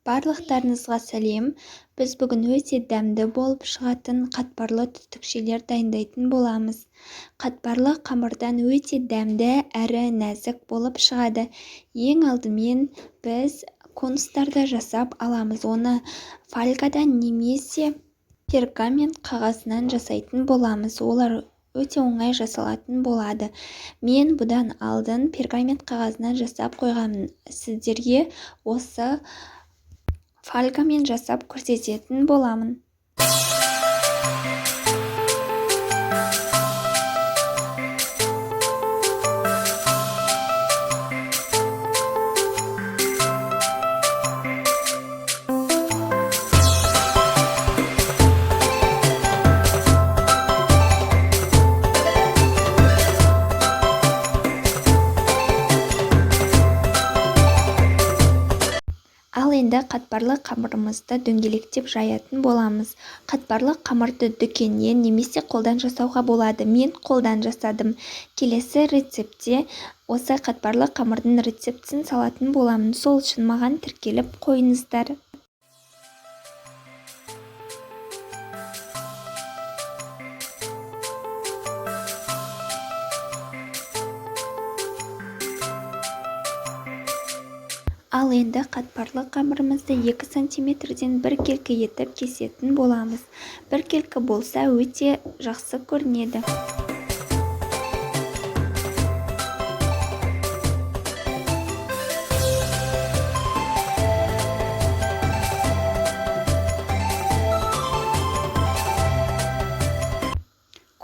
Барлықтарыңызға сәлем. Біз бүгін өте дәмді болып шығатын қатпарлы түтікшелер дайындайтын боламыз. Қатпарлы қамырдан өте дәмді әрі нәзік болып шығады. Ең алдымен біз конустарды жасап аламыз. Оны фольгадан немесе пергамент қағазынан жасайтын боламыз. Олар өте оңай жасалатын болады. Мен бұдан алдын пергамент қағазынан жасап қойғанмын. Сіздерге осы фольгамен жасап көрсететін боламын. Ал енді қатпарлы қамырымызды дөңгелектеп жаятын боламыз. Қатпарлы қамырды дүкеннен немесе қолдан жасауға болады. Мен қолдан жасадым. Келесі рецептте осы қатпарлы қамырдың рецептісін салатын боламын. Сол үшін маған тіркеліп қойыңыздар. Ал енді қатпарлы қамырымызды 2 сантиметрден бір келкі етіп кесетін боламыз. Бір келкі болса өте жақсы көрінеді.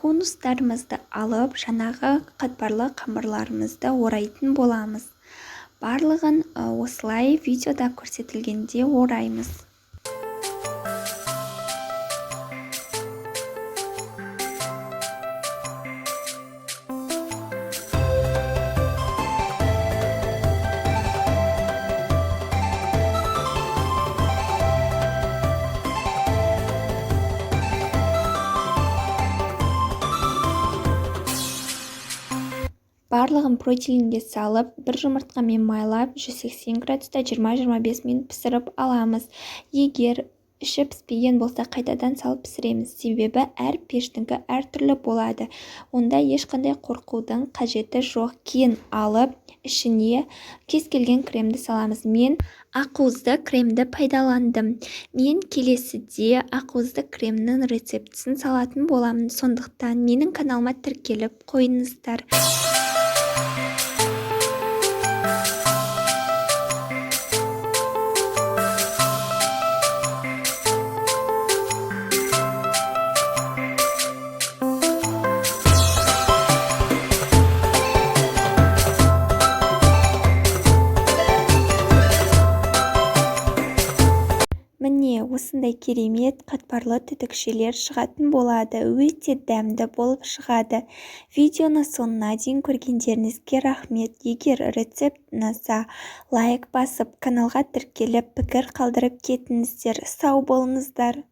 Конустарымызды алып, жаңағы қатпарлы қамырларымызды орайтын боламыз. Барлығын осылай видеода көрсетілгенде ораймыз. Барлығын противенге салып, бір жұмыртқамен майлап, 180 градуста 20-25 минут пісіріп аламыз. Егер іші піспеген болса, қайтадан салып пісіреміз. Себебі әр пештікі әртүрлі болады. Онда ешқандай қорқудың қажеті жоқ. Кейін алып, ішіне кез келген кремді саламыз. Мен ақуызды кремді пайдаландым. Мен келесіде ақуызды кремнің рецептісін салатын боламын. Сондықтан менің каналыма тіркеліп қойыңыздар. Міне, осындай керемет қатпарлы түтікшелер шығатын болады. Өте дәмді болып шығады. Видеоны соңына дейін көргендеріңізге рахмет. Егер рецепт ұнаса, лайк басып, каналға тіркеліп, пікір қалдырып кетіңіздер. Сау болыңыздар.